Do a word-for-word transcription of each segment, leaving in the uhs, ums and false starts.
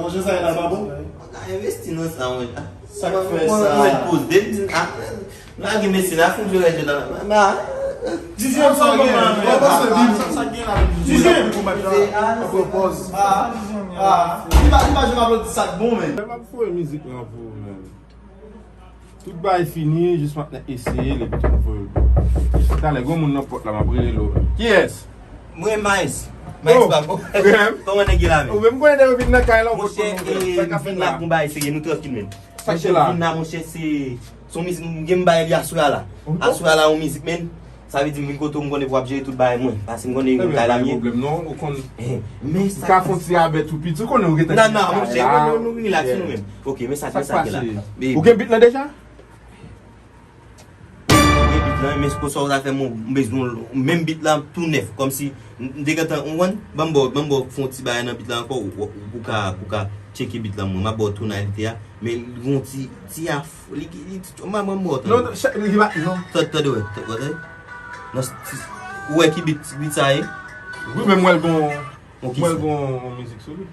Bon, jan sa ye la pa bon? Mwen ka envesti nan sa, mwen. Sa k fè sa? Mwen poze, m di, ah, lage mesye la, fè m jwe rèd la. Mwen, ah, Dizyèm sa gen, mwen panse bib. Sa gen la, dizyèm. Pran pòz. Ah, ah, li pa, li pa janm aplodi sa k bon, men. Lè m ap voye mizik lan pou ou, men. Tout bagay fini, jis m ap nan eseye l epi tou m voye l. Talè, gon moun nan pòt la, m ap rele l. Kiyès? Mwen, Maes. Maes pa bon. Kòman nèg ye la, men? Ou menm konnen depi w vin nan kay la, ou Monchè, konn sa k ap fèt vin la la. Gon bagay serye, nou trankil, men. Sa k fèt la? Vin la, monchè, se se yon mizik, m gen m bay li aswè a la. Aswè a la, yon mizik, men. Sa vle di m vin kote w, m konnen pou w ap jere tout bagay mwen. Paske m konnen yon kay la m ye. Pwoblèm non, ou konn. Men sa ka fè yon ti abèt ou piti, ou konnen ou gen tan. Non, non, monchè, nou, nou, nou relax nou menm. Ok, men sa, men sa k gen la. Ou gen bit lan deja? Gen bit lan, men se konsa w ta fè m, m bezwen yon menm bit la tou nèf. Kòmsi, m te gentan, ou konn, ban m ba w, ban m ba w fè yon ti bagay nan bit la ankò, ou, ou, ou ka, ou ka tcheke bit la mwen. M ap ba w tonalite a, men li gen yon ti, ti af, li, li, li, m ap, m ap ba w tande. Non, non, chak, li va, non. Tande, tande, wè, tande, wè, tande. Nan ti, ou wè ki bit, bit sa ye? Wi, men m wè l gon, m wè l gon mizik sou li.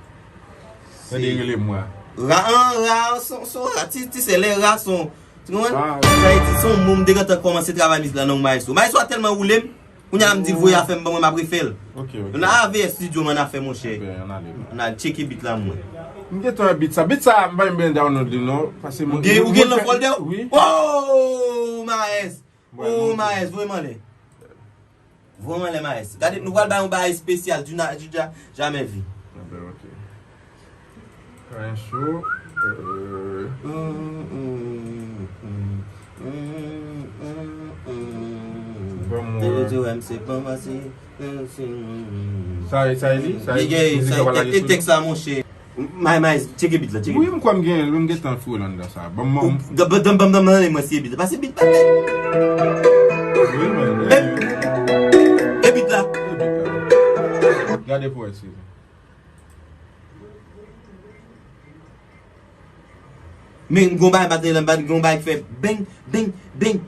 Tande rele m, wè. Ra, an, ra, son, son, ra, ti, ti sè, lè ra, son, Ou konprann? Sa vle di, se yon moun m te gentan kòmanse travay mizik la nan yon maestro. Maestro a tèlman woule m, kounye a m di l voye afè m ban mwen, m ap refè l. Ok, ok. Nan A V S Studio, man, afè monchè. Ben, ann ale. Ann al tcheke bit la mwen. M gentan wè bit sa. Bit sa, m pa menm byen download li non. Paske mwen. Ou gen, ou gen nan folder? Wi. Oh, Maes! Oh, Maes, voye m anlè. Voye m anlè, Maes. Gade, nou pral bay yon bagay espesyal, du na-, du ja-, jamais vu. Anben, ok. Anyen cho. Euh, Ban m wè. Depi w wè m se bon pase. Sa e, sa e li? Sa e mizik la pral lage sou li? E tèks la, monchè. May, may, tcheke bit la, tcheke bit la. Wi, m kwè m genyen l, wi, m gentan foure l anndan sa. Ban m, ban m. Ban m, ban m, ban m, ban m, mwen se bit la. Pase bit la, men. Wi, men. E bit la. E bit la. Gade pou wè si. Men gon bagay pa te la, m pa gon bagay k fè beng, beng, beng.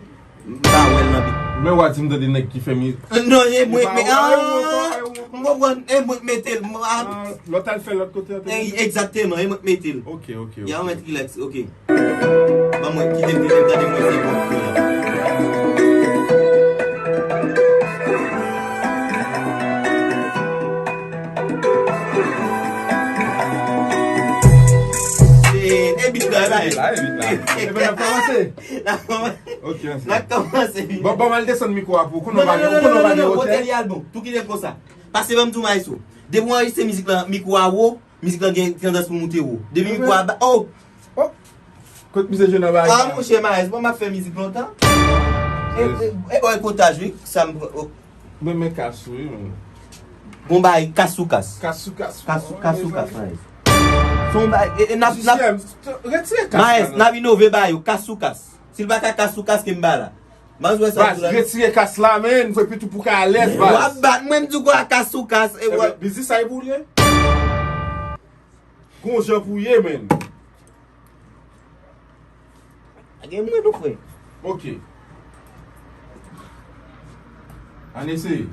M pa wè l nan bit. Men w a di m tande nèg ki fè mi. Non, e mwen k mete l. M konprann, e mwen k mete l. Lòt al fè lòt kote an tou. Egzakteman, e mwen k mete l. Ok, ok, ok. Ya mèt rilaks, ok. Ban mwen, kite m, kite m tande mwen se bon pou la. E bit la, e bit la. Ebyen, n ap kòmanse. N ap kòmanse. Ok, anse. N ap kòmanse. Bon, bon, m al desann mikwo a pou ou. Konnen w pa gen, ou konnen w pa gen wotè. Wotè li al bon. Tou kite konsa. Pase ban m di w, maestro. Depi w anrejistre mizik la, mikwo a wo, mizik la gen tandans pou moute wo. Depi mikwo a ba, oh! Oh! Kot misye jwe nan bagay sa? Ah, monchè, maes, bon, m ap fè mizik lontan. E, e, e, bò ekotaj, wi, sa m pran. M renmen kas ou, wi, men. Bon bagay, kas sou kas. Kas sou kas. Kas sou, kas sou kas, maes. Se yon bagay, e, e, n ap, n ap. Retire kas la. Maes, n ap inove bagay yo, kas sou kas. Si l pa ka kas sou kas, ke m ba la. Baz, wè sa. Baz, retire kas la, men, fè pitit pou ka alèz, baz. W ap bat mwen, m di w kwa kas sou kas. E w ap. Biznis sa e pou w ye? Gon jan pou w ye, men. Pa gen mwen non, frè. Ok. Ann eseye.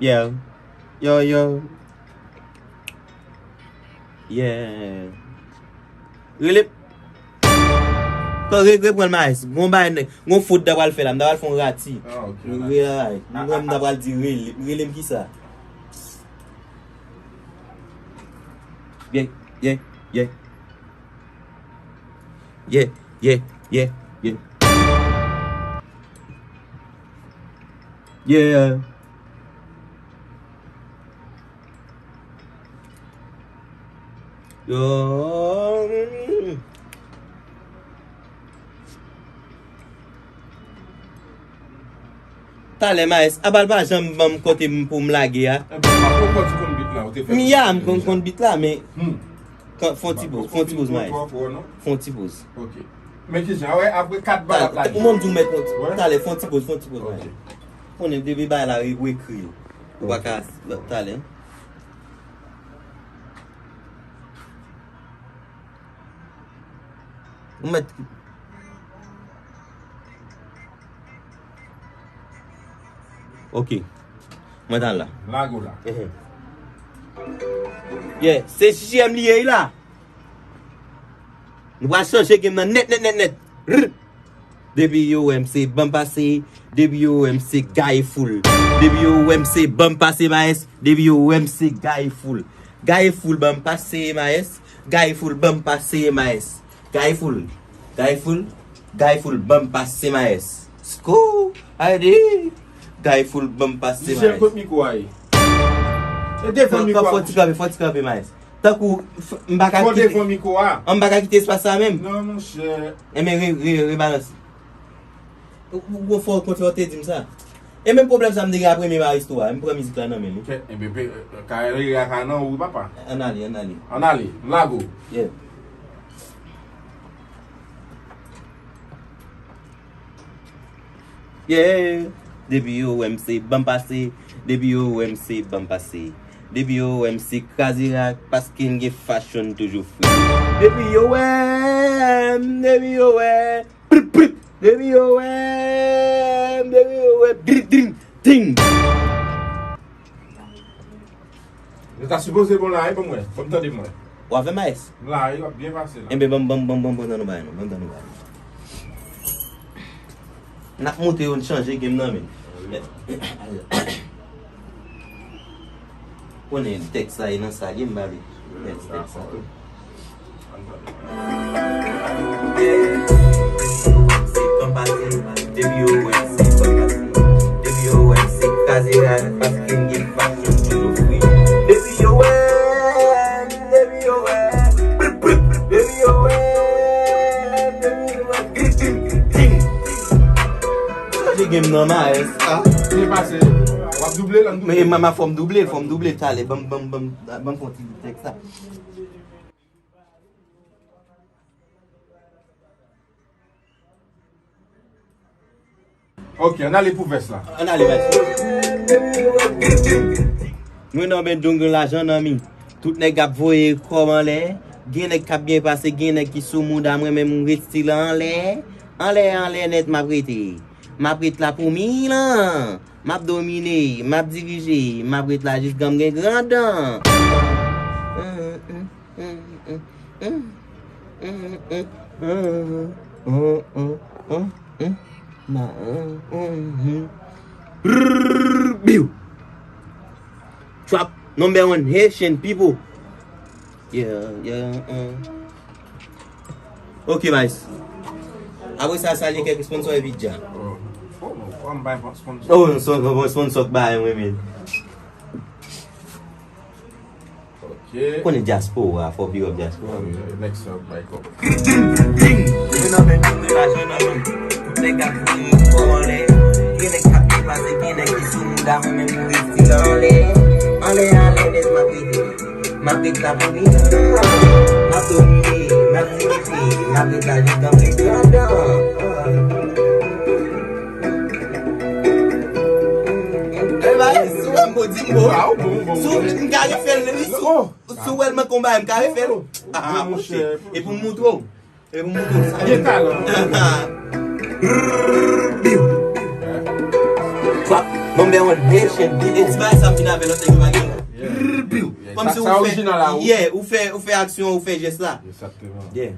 Yeah. Yo, yo. Yeah. Rele. Ko re, reprann maes. Gon bagay nèg. Gon fot m ta pral fè la. M ta pral fè yon rati. Ah, ok. Rele ay. M kwè m ta pral di rele. Rele m kisa? Yeah, yeah, yeah. Yeah, yeah, yeah, yeah. Yeah. Yo. Talè, maes, apa l pa janm ban m kote m pou m lage a. Enben, m ap poko di konn bit la, ou te fè. M ya, m konn konn bit la, men. Fon ti poz, fon ti poz, maes. Fon ti poz. Ok. Men kijan, wè, apre kat bal ap lage. Ou menm di w mèt fon ti, talè, fon ti poz, fon ti poz, maes. Konnen depi bagay la ou ekri l. Ou pa ka, talè. Ou mèt. Ok. Mwen t al la. Lage w la. Yeah, se J J M li ye la. Nou pral chanje game nan nèt, nèt, nèt, nèt. Rrr. Depi yo wè m se ban m pase, depi yo wè m se gaye foul. Depi yo wè m se ban m pase maes, depi yo wè m se gaye foul. Gaye foul ban m pase maes, gaye foul ban m pase maes. Gaye foul, gaye foul, gaye foul ban m pase maes. Skou, aydi. Gaye foul ban m pase maes. Michel, kot mikwo a ye? E devan mikwo a. Fò ti kanpe, fò ti kanpe maes. Tankou, m pa ka kite. Fò devan mikwo a. An, m pa ka kite espas sa menm. Non, monchè. Enben, re, re, rebalanse. Ou, ou, ou fò kontinye te di m sa. E menm pwoblèm sa m te gen a premye maestro a, m pran mizik la nan men li. Enben, karè a ka nan ou, papa. Ann ale, ann ale. Ann ale, m lage w. Yeah. Yeah. Depi yo wè m se ban m pase. Depi yo wè m se ban m pase. Depi yo wè m se kraze rak, paske m gen fashion toujou free. Depi yo wè m, depi yo wè, prip, prip. Depi yo wè m, depi yo wè, dring, dring, dring. Yo ta sipoze bon la, e ban m wè. Ban m tande m wè. W avè m, Maes? M la, wi, w ap byen pase la. Enben, ban m, ban m, ban m, ban m, ban m tande yon bagay non. Ban m tande yon bagay non. N ap montre yo n chanje game nan, men. Konnen tèks sa e nan sa game, m pa vle pèdi tèks sa tou. Ann tande. Depi yo wè m se bòs la, depi yo wè m se kraze rad, paske m gen fashion toujou free. Depi yo wè m, depi yo wè m, depi yo wè m, depi yo wè m, ting, ting, ting. Sa se game nan, Maes, a. Byen pase. W ap double la, m double. Men mama, fò m double, fò m double talè. Ban m, ban m, ban m, ban m fè yon ti tèks la. Ok, ann ale pou vès la. Ann ale, vès. Mwen nan men dong lajan nan mi. Tout nèg ap voye kòb anlè. Gen nèg k ap byen pase, gen nèg ki sou mouda, mwen menm m ret stil anlè. Anlè, anlè nèt m ap rete. M ap ret la pou mi lan. M ap domine, m ap dirije, m ap ret la jis kan m gen gran dan. Biw. Trap number one Haitian people. Yeah, yeah, uh. Ok, Maes. Apre sa, salye kèk sponsor epi dja. Oh, oh, oh, m bay sponsor. Oh, sponsor, sponsor k bay mwen, men. Ok. Konnen dyaspora, fò big up dyaspora. Wi, nèg sa bay kòb. Ting, ting, ting. Mwen nan men nou, men lajan nan men. Tout nèg ap voye kò anlè. Gen nèg k ap deplase, gen nèg ki sou mouda, mwen menm m ret stil anlè. Anlè, anlè, nèg m ap rete. M ap ret la pou mi. M ap domine, m ap dirije, m ap ret la jis kan m gen gran dan. Ey, Maes, si w wè m bon, di m bon. Ah, ou bon, ou bon, ou bon. Si w, m ka refè l, wi, si w, si w wè l manke yon bagay, m ka refè l. Ah, monchè. E pou m montre w. E pou m montre w sa. Gen talan. Biw. Trap number one Haitian people. E ti bagay sa m vin avè lòt nèg yo pa gen. Yeah. Biw. Yeah. Kòmsi ou fè, yeah, ou fè, ou fè aksyon, ou fè jès la. Exactement. Yeah.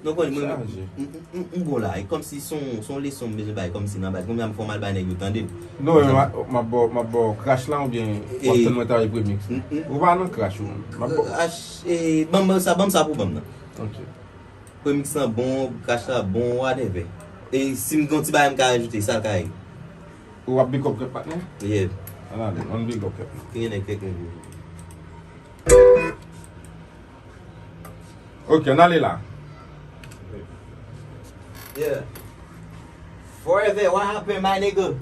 Non, konn mwen, m, m, m, m bon la. E kòmsi se yon, se yon leson m bezwen bay kòmsi nan baz. Konbyen m fò m al bay nèg yo tande l. Non, men m ap, m ap ba w, m ap ba w crash la oubyen w ap tann mwen travay premix la? Ou pa nan crash ou menm. M ap ba w. Crash, e, ban m, ban m sa, ban m sa pou ban m nan. Ok. Premix lan bon, crash la bon, whatever. E si m gen yon ti bagay m ka ajoute, sa l ka ye? Ou ap big up kèk patnè? Yeah. Ann ale, ann big up kèk. Gen nèg kèk nèg. Ok, ann ale la. Yeah. Forever, what happened, my nigga?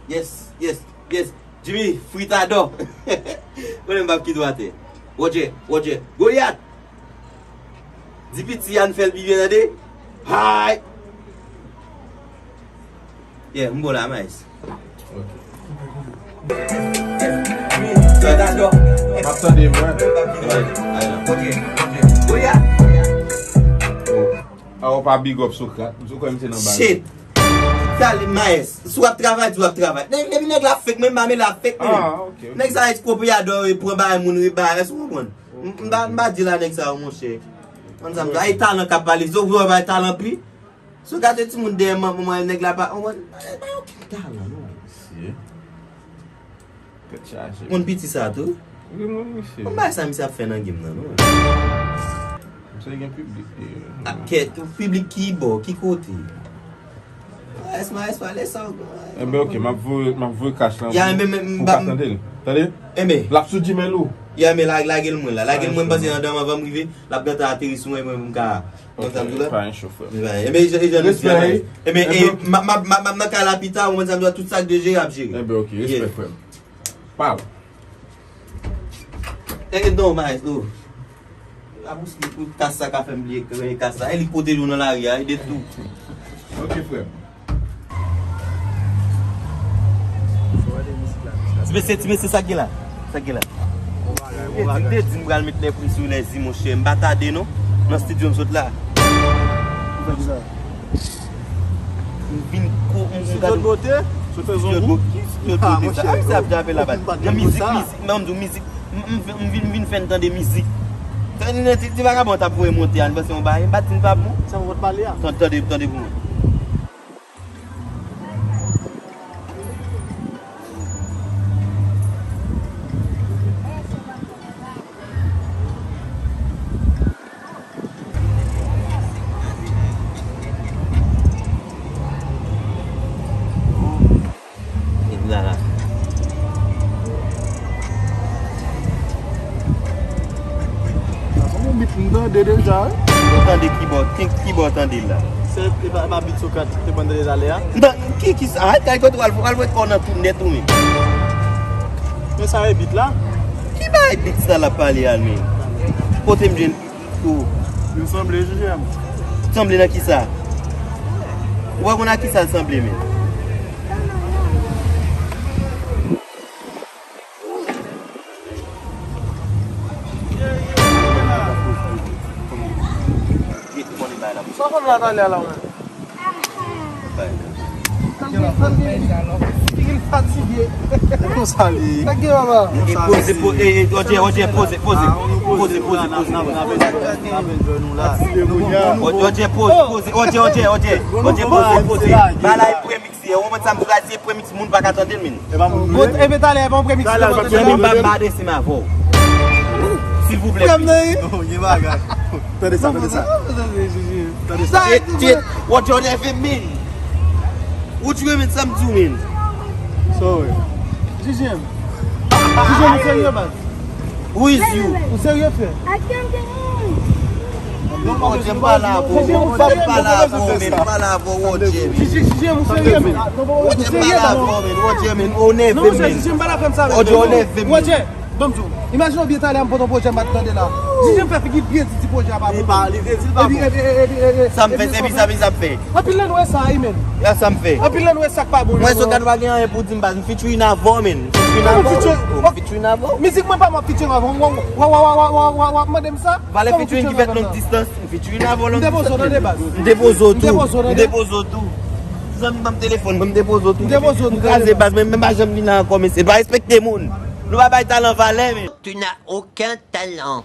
Yes, yes, yes. Jimmy, fritadò. Konnen m p ap kite w atè. Roger, Roger. Goliath! Di piti a n fè l pi byen, tande? Hay! Yeah, m bon la, Maes. Ok. M ap tande, mwen. Ayo, pa big up Socrate. M sou kwè m se nan baz. Shit. Talè, Maes. Si w ap travay, di w ap travay. Depi nèg la fake, men m pa men la fake, men. Ah, ok, ok. Nèg sa ekspropriyadò, e pran bagay moun, e bagay, èske w konprann? M, m pa, m pa di la nèg sa yo, monchè. Konn sa m di, ay talan k ap pale. Zo vre bay talan pi. Si w gade timoun dèyè manman nèg la pa, konprann, pa okenn talan, non. Mesye. Tèt chaje. Moun piti sa tou. Wi, moun misye. Konn bagay sa misye ap fè nan game nan, non. Misye gen piblik li. Ak kèt, piblik ki bò, ki kote? Esma, esma, lè sa w. Enben, ok, m ap voye, m ap voye cash lan pou, pou w ka tande l. Tande? Enben. L ap sou Gmail ou? Ya, men la, lage l mwen la. Lage l mwen, m panse andan m anvan m rive, l ap gentan ateri sou mwen, mwen m ka. Ok, pa gen cho, frè. Enben, e jan nou di a, Maes. Enben, e, m ap, m ap, m ap, m ap nan kay la pita, ou konn sa m di a, tout sa k dwe jere ap jere. Enben, ok, respè, frè m. Pow. E, non, Maes, oh. Labous li pou kas sa ka fè m bliye krenyen kas sa. E li k pwoteje w nan lari a, e de tou. Ok, frè m. Ti mesye, ti mesye, sa k gen la? Sa k gen la? M te di m pral met lè pri sou lè zi, monchè. M pa tade, non. Nan estidyo m sot la. M vin ko, m gade. Studio de beauté? Studio de beauté. Ki studio de beauté sa? Ah, misye ap jape la, bat. Nan mizik, mizik, men m di w mizik. M, m, m vin, m vin fè n tande mizik. Tande ti, ti vagabon t ap voye monte a, n panse yon bagay, m pa t di n pa bon. Sa w pale a? Tande, tande, tande pou mwen. Tande deja, wi. Ou tande kibò, ki, kibò tande la? Se, e pa, e pa bit Sokrat te ban tande talè a? Nan, ki, ki sa? Ay, kay kote w al, al met kò w nan tou nèt ou menm. Men sa e bit la? Ki bagay bit sa l ap pale a menm? Kote m jwenn bit tou? Nou sanble, J J M. Sanble nan ki sa? Ou pa konn a ki sa l sanble menm? Sa konn la talè a la menm? Figi l fatige. Konsa li. Sa gen papa. E poze, po-, e, e, Odje, Odje, poze, poze. Poze, poze, poze. Odje, poze, poze. Odje, Odje, Odje. Odje, poze, poze. Ba la e premye. Se yon mwen sa m chwazi premye moun pa ka tande l, men. E pa moun. Bon, e ben talè, bon premye. Talè, m pa adrese m avè w. Silvouplè. Frè m nan, wi. Non, gen bagay. Tande sa, tande sa. Tande sa. Tchit, tchit. Ou te nève, men. Ou te nève sa m di w, men. Sorry. J J M. J J M, ou serye, baz? Who is you? Ou serye, frè? Odje, m pale avè w, m pale avè w, men, m pale avè w, Odje, men. J J M, ou serye, men? Odje, m pale avè w, men, Odje, men, ou nève, men. Odje, ou nève, men. Odje, ban m di w, imajine w byen talè a m pote yon pwojè m pa t tande la. J J M fè figi byen di ti pwojè a pa bon. Li pa, li vle di l pa bon. Epi, epi, epi, epi, epi, sa m fè, epi, epi sa m fè. Anpil nan nou wè sa, wi, men. Sa m fè. Anpil nan nou wè sa k pa bon. Mwen, Sokrat pa gen anyen pou di m, baz. M featuring avè w, men. M featuring avè w. M featuring avè w. Mizik mwen pa m ap featuring avè w. W ap mande m sa? Valè featuring ki fèt long distance. M featuring avè w long distance. M depoze w, tande, baz. M depoze w tou. M depoze w tou. Zanmi, ban m telefòn mwen, m depoze w tou. M depoze w tou, tande, baz. M kraze, baz, men, men pa janm vin la ankò, mesye. Pa respekte moun. Nou pa bay talan valè, men. Tu n'as aucun talent.